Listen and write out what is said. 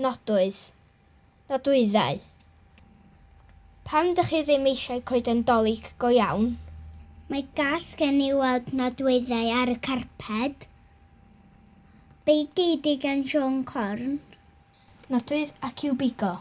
Nodwydd. Nodwyddau. Pam dych chi ddim eisiau coeden 'Dolig go iawn? Mae gas gen i weld nodwyddau ar y carped. Be gei di gan Siôn Corn? Nodwydd ac i'w bigo.